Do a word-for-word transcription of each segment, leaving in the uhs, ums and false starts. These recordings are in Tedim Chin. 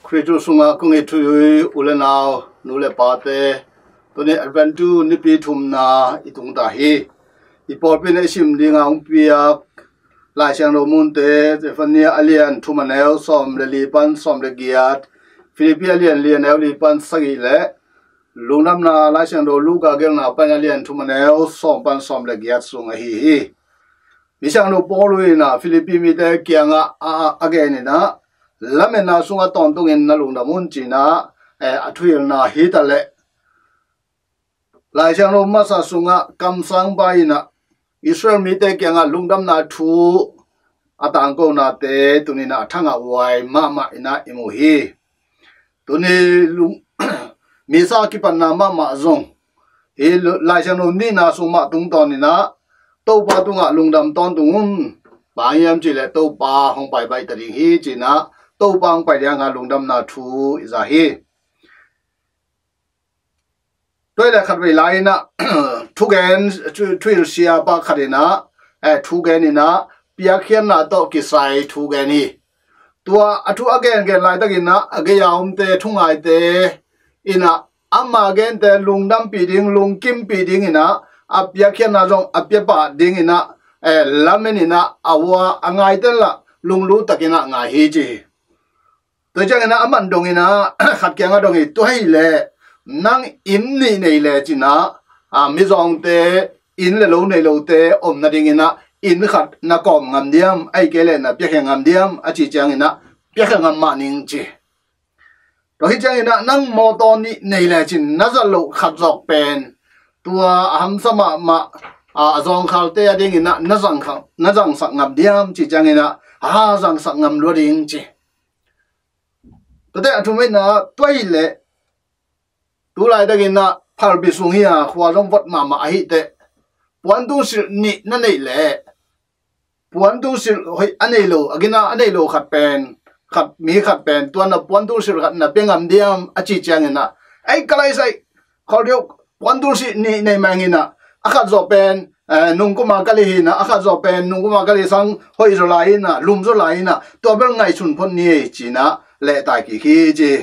Khristu sungah kong it thuhilh u le nau, nu le pate, tuni Adventu nipi thumna i tung ta hi. I pawlpi in i sim dinga hong piak Lai Siangtho munte, Zephaniah a lian thum a neu sawm le li pan sawm le giat, Philippi a lian li a neu li pan sagih le Lungdamna Lai Siangtho Luka gelhna pan a lian thum a neu sawm pan sawm le giat sung ahi hi. Misiangtho Paul in ah Philippi mite kiangah a, a, a gen in ah, lametna sungah tawntungin na lungdam un ci-in ah, eh, a thuhilhna hi ta leh, Lai Siangtho masa sungah kamsang pa in ah Israel mite kiangah lungdamna thu a tangkonate tuni in ah a thangah huai mahmah in ah i mu hi. Tuni lung, Misa kipatna mahmah zong hi Lai Siangtho nihna sung mah tungtawn in ah, Topa tungah lungdam tawntung un. Bang hiam cih leh Topa hong pai baih ta ding hi ci-in ah, Topa hong pai dingin ah lungdamna thu i za hi. Tua hi leh khatvei lai in ah, thugen, thu, thuhilh siapa khat in ah, eh, thugen in ah, piakkhiatna tawh kisai thugen hi. Tua a thu a gengen laitakin ah, a gei-a omte, thungaite in ah, ama gente lungdampih ding, lungkimpih dingin ah, a piakkhiatna zong a pia pah dingin ah, eh, lamen in ah, a hua a ngaite lah lunglut takin ah ngai hi ci hi. Tua ciangin ah, aman dong in ah, khat kiangah dong hi, tua hi leh nang inn nih nei le ci-in ah, a, mizawngte, inn le lo nei lote om nadingin ah, inn khat na kawm ngam diam, ahih kei leh na piakhia ngam diam, a cih ciangin ah, piakhia ngam mah ning ci. Tua hi ciangin ah, nang mawtaw nih nei le ci-in na zat loh khat zawk pen, tua a hamsa mahmah, a, a zawngkhalte a dingin ah, na zangkha-, na zangsak ngam diam, cih ciangin ah, a, zangsak ngam lua ding ci. Tua teh a thumna in ah, tua hi leh, tu laitakin ah phalbi sung hi a, khua zong vot mahmah ahih teh, puantung silh nih na neih leh, puantung silh hoih a nei lo, a gina a nei lo khat pen, khat, mi khat pen, tua na puantung silh khat na pia ngam diam, a cih ciangin ah, ei, ka lai sai, khol diu, puantung silh nih nei mah ing in ah, a khat zawk pen, eh, nungkum a kal hi in ah, a khat zawk pen nungkum a kal hi, sang hoih zaw lai in ah, lum zaw lai in ah, tua bel ngaihsun phot ni ei ci-in ah, lehtai kik hi ci.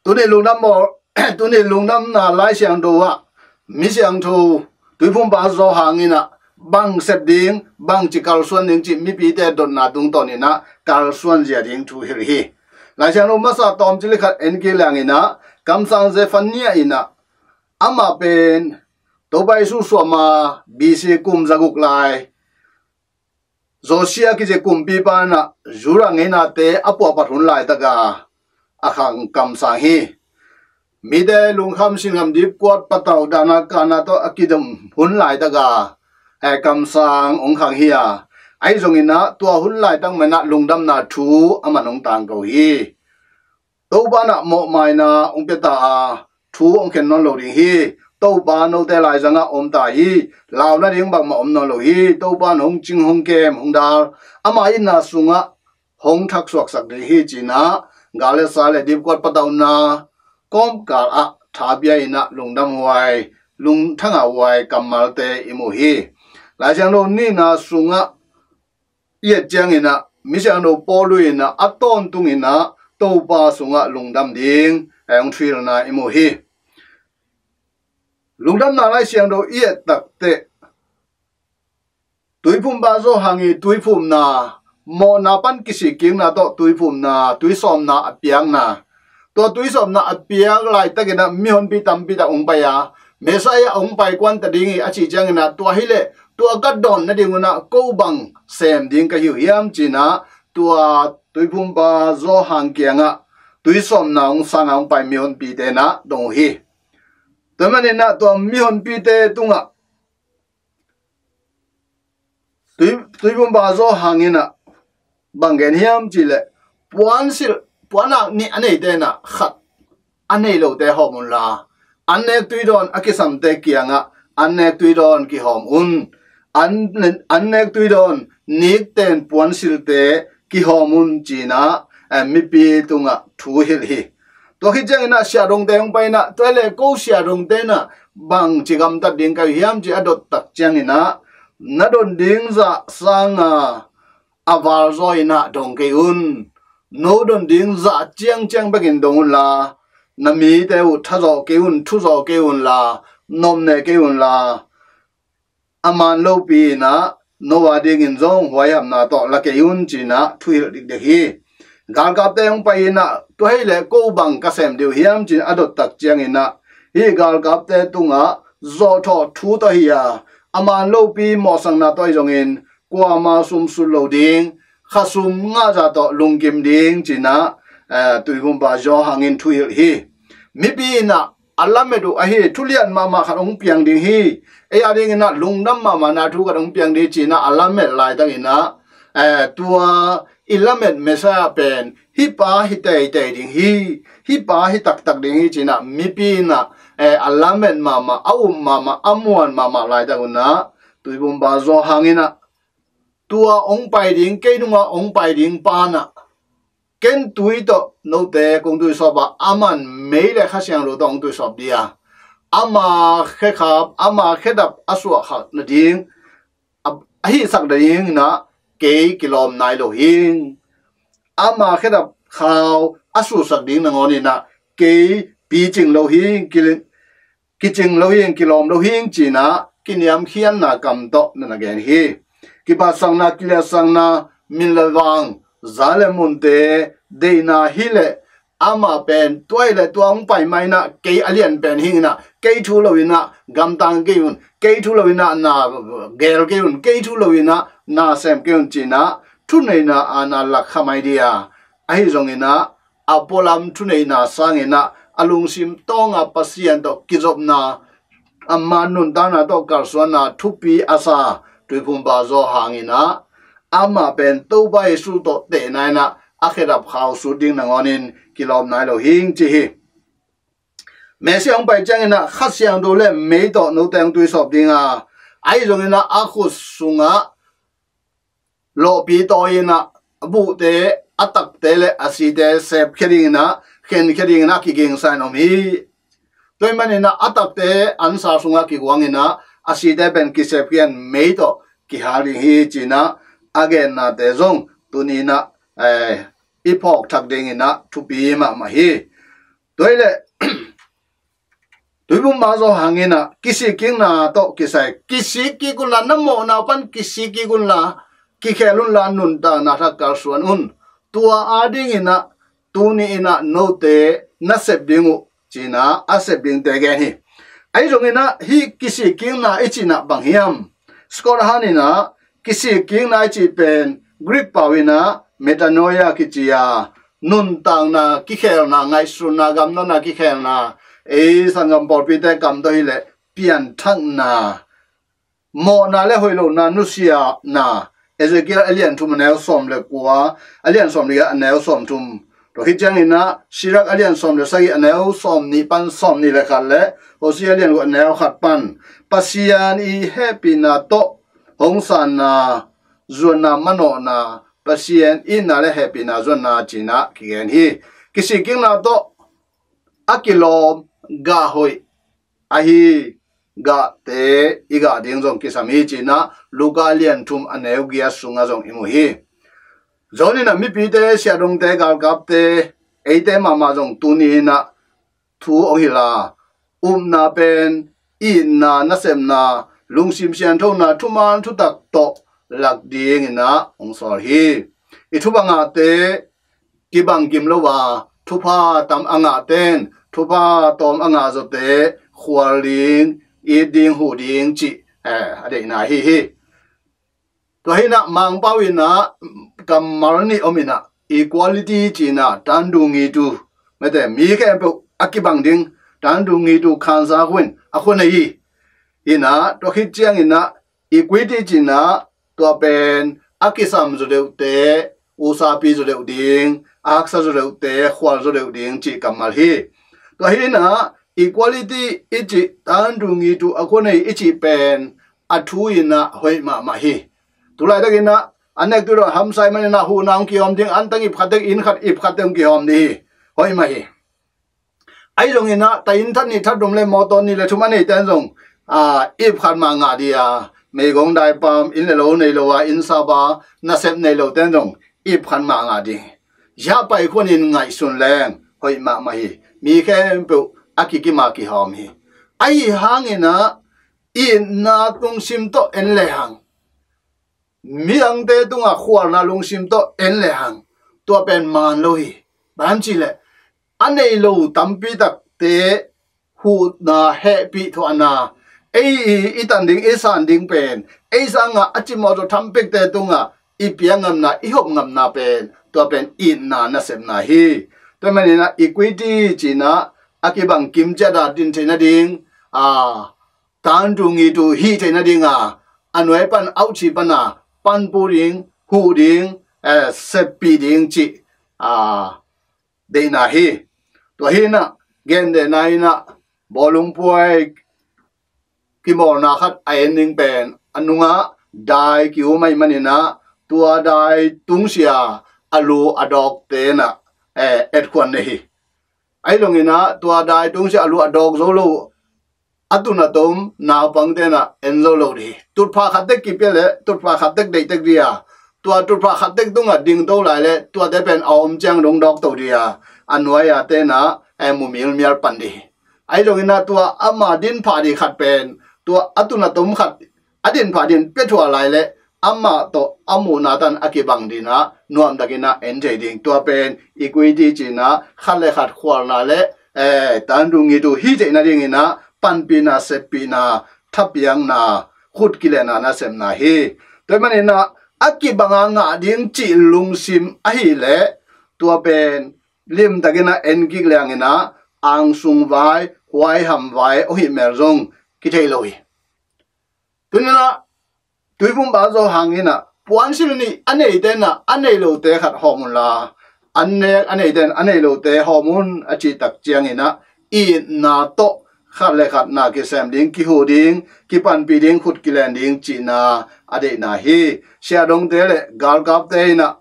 Tuni lungdam maw, tuni lungdamna Lai Siangtho ah, Misiangtho Tuiphumpa Johan in ah, bang sep ding, bangci kalsuan ding cih mipite dotna tungtawn in ah, kalsuan zia ding thu hilh hi. Lai Siangtho masa tawmcik le khat en kik leng in ah, kamsang Zephaniah in ah, amah pen Topa Jesu suah ma B C kum zaguk lai, Josiah kici kumpipa in ah Judah ngeinate a puahphat hun laitak a, a khang kamsang hi. Mite lungkham sinkham, dipkuat patauh, dahna kahna tawh a kidom hun laitak a, eh, kamsang hong khang hi a, ahi zongin ah tua hun laitak mah in ah lungdamna thu aman hong tangko hi. Topa in ah mawhmaina hong pia ta a, thu hong khen nawn lo ding hi. Topa note laizangah om ta hi. Lau nading bangmah om nawn lo hi. Topa in hong cing, hong kem, hong dal, ama itna sungah hong thaksuaksak ding hi ci-in ah, gal le sa le dipkuat patauhna kawmkal ah tha pia in ah lungdam huai, lungthang a huai kammalte i mu hi. Lai Siangtho nihna sungah i et ciangin ah, Misiangtho Paul in ah a tawntung in ah Topa sungah lungdam ding, eh, hong thuhilhna i mu hi. Lungdamna Lai Siangtho i et tak teh, Tuiphumpa Johan i tuiphumna, mawhna pan kisikkikna tawh tuiphumna, tuisawmna a piakna, tua tuisawmna a piak laitakin ah mihonpi tampi tak hong pai a, Messiah hong pai kuan ta ding hi a cih ciangin ah, tua hi leh tua ka dawn nading un ah ko bang sem ding ka hi uh hiam ci-in ah, tua Tuiphumpa Johan kiangah tuisawmna hong sang a hong pai mihonpite in ah dong uh hi. Tua manin ah tua mihonpite tungah Tui, Tuiphumpa Johan in ah bang gen hiam cih leh, puansilh, puanak nih a neite in ah khat a nei lote hawm unla, an nek tui dawn a kisamte kiangah an nek tui dawn kihawm un. An, an nek tui dawn nikten puansilte kihawm un ci-in ah, eh, mipi tungah thu hilh hi. Tua khit ciangin ah siahdongte hong pai in ah, tua hi leh ko siahdongte in ah bangci gamtat ding ka hi uh hiam ci a dot tak ciangin ah, na don ding zah sanga a valzaw in ah dong kei un. no don ding zah ciangciang bekin dong unla, na mite uh thazawh kei un, thuzawh kei unla, nomne kei unla, a man lopi inah no a dingin zong huaihamna tawh la kei un cinah thuhilh dikdek hi. Galkapte hong pai inah tua hi leh ko bang ka sem diu hiam cin a dottak cianginah hih galkapte tungah zawhthawh thu tawh hi a, a man lopi mawhsakna tawh hi zongin kuama sumsut lo ding, khasum ngahza tawh lungkim ding cinah, eh, tuiphumpa Zawhang in thuhilh hi. Mipi inah a lamet uh ahi, thulian mahmah khat hong piang ding hi. Ei a dinginah lungdam mahmahna thu khat hong piang ding cinah a lamet laitakinah, eh, tua i lamet Messiah pen hih pa hi teitei ding hi, hih pa hi taktak ding hi cinah mipi inah, eh, a lamet mahmah, a up mahmah, a muan mahmah laitakunah tuiphumpa Zawhang inah tua hong pai ding, kei nungah hong pai ding panah ken tui tawh note kong tuisawp a, aman mei le Kha Siangtho tawh hong tuisawp dia, ama khekhap, ama khedap a suahkhak nading, a, a hihsak nadinginah kei kilawm nai lo hing. Ama khedap khau a suhsak ding nangawninah kei picing lo hing, kili-, kicing lo hing, kilawm lo hing cinah kiniamkhiatna kam tawh na na gen hi. Kiphatsakna, kiliatsakna, min le vang, za le munte, deihna hi leh ama pen tua hi leh tua hong pai mah inah kei a lian pen hinginah kei thu loinah gamtang kei un, kei thu loinah na gel kei un, kei thu loinah na sem kei un cinah thuneihna a na lak kha mai dia. Ahi zonginah a pualam thuneihna sanginah a lungsim tawnga Pasian tawh kizopna, ama nuntakna tawh kalsuanna thupi a sa tuiphumpa Zawhang inah amah pen Topa Jesu tawh tehna inah a khedap khau sut ding nangawnin kilawm nai lo hing ci hi. Messiah hong pai cianginah Kha Siangtho le mei tawh note hong tuisawp dinga, ahi zonginah a khut sungah lawhpi tawi inah a buhte, a takte le a site sepkhia dinginah, khenkhia dinginah a kigingsa in om hi. Tua ahih maninah a takte ansa sungah kiguanginah a site pen kisepkhia in mei tawh kihal ding hi cinah a gennate zong tuninah, eh, i phawk thak dinginah thupi mahmah hi. Tua hi leh tuiphumpa Zawhang inah kisikkikna tawh kisai, kisikkik unla, na mawhna pan kisikkik unla, kikhel unla, nuntakna thak kalsuan un. Tua a dinginah tuni inah note na sep ding uh cinah a sep dingte gen hi. Ahi zonginah hih kisikkikna i cinah bang hiam? Scott Hahn inah kisikkikna i cih pen Greek pau inah metanoia kici a, nuntakna kikhelna, ngaihsutna, gamtatna kikhelna, ei sanggam pawlpite kam tawh hi leh pianthakna, mawhna le hoih lohna nusiatna. Ezekiel a lian thum a neu sawm le kua, a lian sawm le giat a neu sawm thum. Tua khit cianginah Sirak a lian sawm le sagih a neu sawm nih pan sawm nih le khat le Hosea a lian guk a neu khat pan Pasian i hehpihna tawh hong sanna, zuanna, manawhna, Pasian itna le hehpihna zuanna cinah kigen hi. Kisikkikna tawh a kilawm gah hoih ahi gahte i gah ding zong kisam hi cinah Luka lian thum a neu giat sungah zong i mu hi. Zawninah mipite, siahdongte, galkapte, eite mahmah zong tuni inah thu hong hilh a, upna pen itna, nasepna, lungsim sianthona, thuman thutak tawh lak dinginah hong sawl hi. I thupha ngahte kibang kim lo a, thupha tam a ngahten thupha tawm a ngah zawte khual ding, it ding, huh ding cih, eh, a deihna ahi hi. Tua hinah Mangpau inah kammal nih om inah equality cinah တန်းတူညီသူ, mete mi khempeuh a kibang ding, တန်းတူညီသူ ခံစားခွင့် a khua nei hi. Inah tua khit cianginah equity cinah tua pen a kisam zaw deuhte usapi zaw deuh ding, a haksa zaw deuhte khual zaw deuh ding cih kammal hi. Tua hinah equality i cih, တန်းတူညီသူ a khua nei i cih pen a thu inah hoih mahmah hi. Tulaitakinah an nek tuidon hamsa ahih maninah huhna hong kihawm ding, an tang ip khat dek, inn khat ip khat dek hong kihawm ding hi. Hoih mah hi. Ahi zonginah ta inn that nih that thum le mawtaw nih le thum a neite in zong, ah, ip khat mah ngah ding a, meigong daipam, inn le lo nei lo a, inn sapa nasep nei lote in zong ip khat mah ngah ding. ziahpai khuanin ngaihsun leng hoih mahmah hi. Mi khempeuh a kikim a kihawm hi. Ahi hangin ah itna lungsim tawh en lehang, midangte tungah khualna lungsim tawh en lehang, tua pen man lo hi. Bang hang hiam cih leh a nei lo tampi takte huhna, hehpih thuahna, ei i tan ding, i san ding pen, ei sangah a cimawh tawh thampikte tungah i piak ngamna, i hop ngamna pen, tua pen itna nasepna hi. Tua manin ah equity cih in ah a kibang kim ciat a din theih nading, a, tantu ngitu hih theih nading a, a nuai pan a huchi pan a panpih ding, huh ding, eh, seppih ding cih, a, deihna hi. Tua hi in ah, gentehna in ah, bawlung puai kimawlna khat a en ding pen, a nungah dai ki-um ahih manin ah, tua dai tungsiah a lu a dawkte in ah, eh, etkhuan nei hi. Ahi zongin ah, tua dai tungsiah a lu a dawk zo lo, a tun a tom naupangte in ah en zo lo ding hi. Tutphah khat tek kipia leh, tutphah khat tek deih tek ding a, tua tutphah khat tek tungah dingto lai leh, tuate pen a om ciang dong dawkto ding a, a nuai-ate in ah, eh, mu mialmial pan ding hi. Ahi zongin ah, tua ama din phah ding khat pen, tua a tun a tom khat a din phah ding pia thuah lai leh, amah tawh a muhna tan a kibang ding in ah, nuamtakin ah en thei ding. Tua pen equity cih in ah, khat le khat khualna le, eh, tantu ngitu hih theih nadingin ah, panpihna, seppihna, thapiakna, khut kilenna nasepna hi. Tua ahih manin ah, a kibang a ngah ding cih lungsim ahih leh, tua pen limtakin ah en kik leng in ah, angsung vai, huaiham vai, aw hih mel zong kithei lo hi. Tuni in ah, Tuiphumpa Johan in ah, puansilh nih a neite in ah, a nei lote khat hawm un la, an nek a neite in a nei lote hawm un, a cih tak ciangin ah, itna tawh khat le khat na kisem ding, kihuh ding, kipanpih ding, khut kilen ding cihna a deihna hi. Siahdongte le galkapte in ah,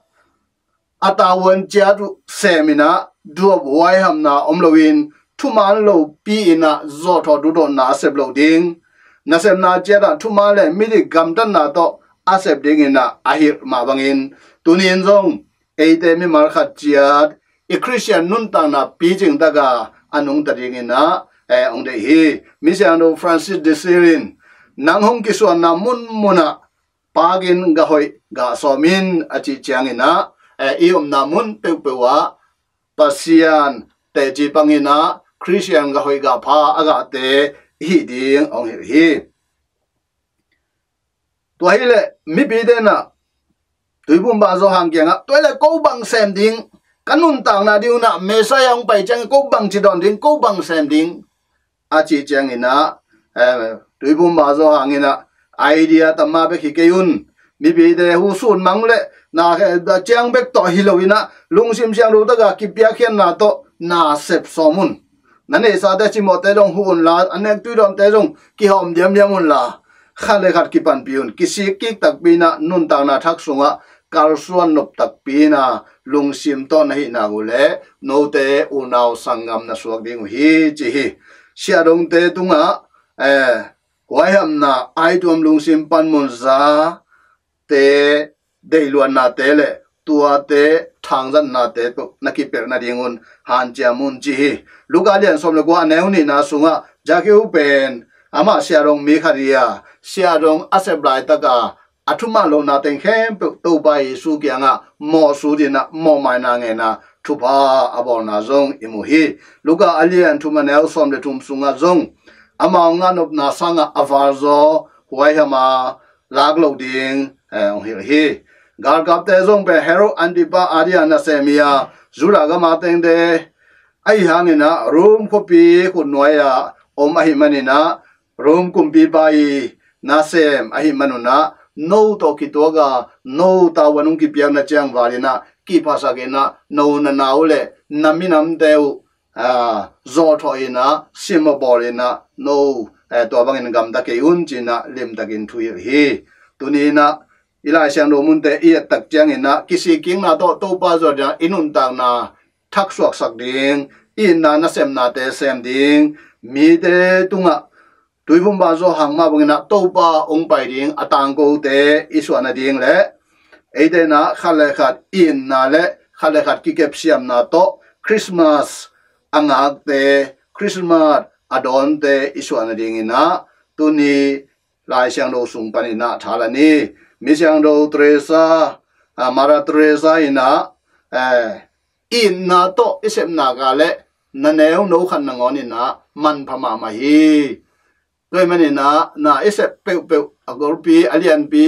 a tavuan ciat uh sem in ah, duap huaihamna om loin, thuman lopi in ah, zawhthawh duhdawhna a sep loh ding, nasepna ciat ah thuman le midik gamtatna tawh a sep dingin ah a hilh mah bangin, tuni in zong eite mimal khat ciat i Khristian nuntakna picing tak a a nungta dingin ah, eh, hong deih hi. Misiangtho Francis de Sales in, nang hong kisuanna munmun ah pakin gah hoih gah sawm in, a cih ciangin ah, eh, i omna mun peuhpeuh ah Pasian teci pang in ah, Khristian gah hoih gah pha a gahte i hih ding hong hilh hi. Tua hi leh mipite in ah Tuiphumpa Johan kiangah, tua hi leh ko bang sem ding, ka nuntakna ding un ah Messiah hong pai ciangin ko bang ci dawn ding, ko bang sem ding, a cih ciangin ah, eh, Tuiphumpa Johan in ah, idea tam mah bek hi kei un. Mipite hu sun mang le na, eh, ciang bek tawh hi lo in ah, lungsim siangtho tak a kipiakkhiatna tawh na sep sawm un. Na neihsate cimawhte zong huh un la, a nek tui dawnte zong kihawm diamdiam un la, khat le khat kipanpih un. Kisik kik takpi in ah, nuntakna thak sungah kalsuan nop takpi in ah, lungsim tawh na hih nak uh leh, note unau sanggam na suak ding uh hi, ci hi. Siahdongte tungah, eh, huaihamna, aituam lungsim panmun zate, deihluatnate le tuate thangzatnate tawh na kipelh nadingun hanciam un, ci hi. Luka lian sawm le kua, a neu nihna sungah Zakheu pen amah siahdong mi khat hi a, siahdong a sep laitak a, a thuman lohna teng khempeuh Topa Jesu kiangah mawhsut in ah, mawhmaina ngen a, thupha a bawlna zong i mu hi. Luka a lian thum, a neu sawm le thum sungah zong amau ngahnopna sangah a valzaw huaiham a lak loh ding, eh, hong hilh hi. Galkapte zong pen Herod Antipa ading a nasem hi a, Judah gam a tengte ahi hangin ah Rome khuapi khutnuai ah om ahih manin ah, Rome kumpipa i nasem ahih manun ah, no tawh kituak a, no tavuan hong kipiakna ciang val in ah, kiphasak in ah, no na nau le na minamte uh, ah, zawhthawh in ah, sim a bawl in ah, no, eh, tua bangin gamta kei un, ci in ah limtakin thu hilh hi. Tuni in ah i Lai Siangtho munte i et tak ciangin ah, kisik kikna tawh Topa zuan in ah, i nuntakna thaksuaksak ding, i itna nasemnate sem ding, mite tungah Tuiphumpa Johan mah bangin ah Topa hong pai ding a tangkote i suah nading le eite in ah khat le khat i itna le khat le khat kikepsiamna tawh Christmas a ngakte, Christmas a dawnte i suah nadingin ah tuni Lai Siangtho sung panin ah tha la ni. Mi Siangtho Teresa, ah, Mother Teresa in ah, eh, itna tawh i sepna ka le na neu no khat nangawn in ah manpha mahmah hi. Tua ahih manin ah na i sep peuhpeuh a golpi, a lianpi,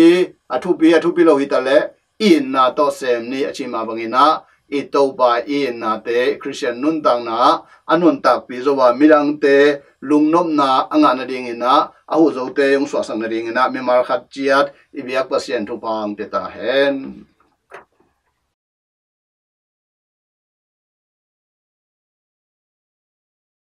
a thupi, a thupi lo hi ta leh itna tawh sem ni a ci mah bangin ah i Topa i itnate Khristian nuntakna a nuntakpih zo a midangte lungnopna a ngah nadingin ah a huh zote hong suahsak nadingin ah mimal khat ciat i biak Pasian thupha hong pia ta hen.